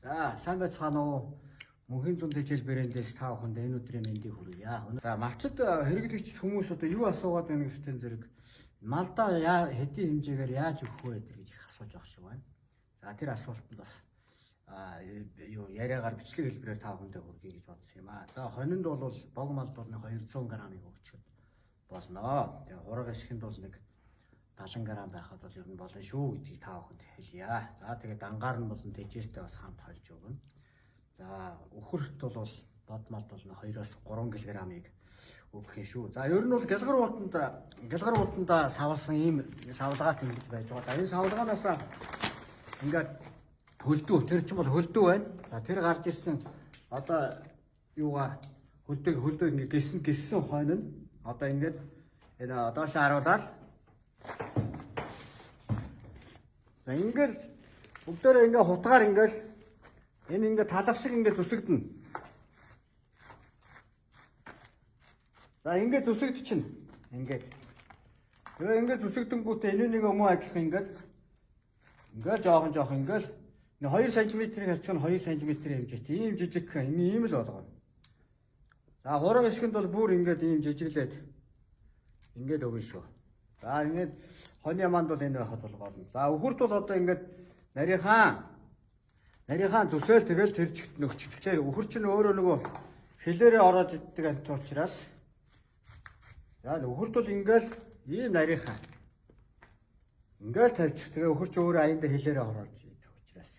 За, сайн байцгаана уу? Мөнхийн зун тэжээл брэндээс та бүхэнд энэ өдрийн мэндийг хүргье. За, малчид хэрэглэгч хүмүүс одоо юу асуугаад байна гэхтэн зэрэг малдаа яа хэдийн хэмжээгээр яаж өгөх вэ гэж их асууж байгаа шиг байна. За, тэр асуултанд бас юу яриагаар бичлэг хэлбэрээр та бүхэндээ хүргэе гэж бодсон юм аа. За, хонинд бол бог малд бол 200 г-ыг өгчөд болно. Тэгээ хураг ашигт бол нэг 70 г байхад бол ер нь болно шүү гэдгийг та бүхэнд хэлье. За, тэгээ дангаар нь болон тэжээлтэй бас хамт холж өгнө. За, үхэрт бол бод малд бол 2-оос 3 кг-ыг өгөх юм шүү. За, ер нь бол гялгар буданда савлсан ийм савлгаат ингэж байж байгаа. За, энэ савлгаанаас ингээд хөлдөө, тэр чинь бол хөлдөө байна. За, тэр гарч ирсэн одоо юугаа хөлдөө ингээд гисэн хойно нь одоо ингээд энэ доошоо харуулаад, за, ингээл бүгдээрээ ингээ хутгаар ингээл энэ ингээ талах шиг ингээ зүсэгдэнэ. За, ингээ зүсэгдчихнэ. Ингээд. Тэгээ ингээ зүсэгдэнгүүтээ энэ нэг өмөө адилхан ингээд ингээл жоохон жоохон ингээл 2 см-ийг хацх нь 2 см-ийн хэмжээтэй ийм жижигхэн ийм л болгоно. За, хураг ишгэнд бол бүр ингээд ийм жижиглээд ингээд өгнө шүү. За, ингээд хонь ямаанд бол энэ байхад бол болно. За, үхэрт бол одоо ингээд нарийнхаа зүсэл тэгэл тэр чигт нөхчих. Тэгэхээр үхэр чинь өөрөө нөгөө хилээрээ ороод иддэг амт учраас за, үхэрт бол ингээл ийм нарийнхаа ингээл тавьчих. Тэгээ үхэр чи өөрөө аяндаа хилээрээ ороод идэх учраас.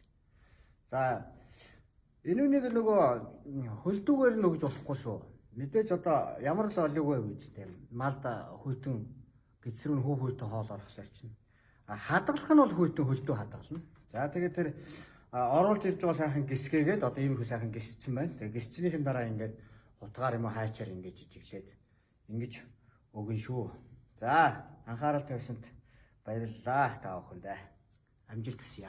За, энэ нэг нөгөө хөлдүүгээр нь өгж болохгүй шүү. Мэдээж одоо ямар л олиг вэ гэж тийм малд хүйтэн гидсрүү нь хүүхдтэй хоол орохлоор чинь. А хадгалах нь бол хүйтэн хөлдөө хадгална. За, тэгээд тэр оруулж ирж байгаа сайхан гисгээгээд одоо иймэрхүү сайхан гисцэн байна. Тэгээд гисчнийхэн дараа ингээд хутгаар юм уу хайчаар ингээд жижиглээд ингэж өгөн шүү. За, анхаарал тавьсанд баярлалаа та бүхэндээ. Амжилт хүсье.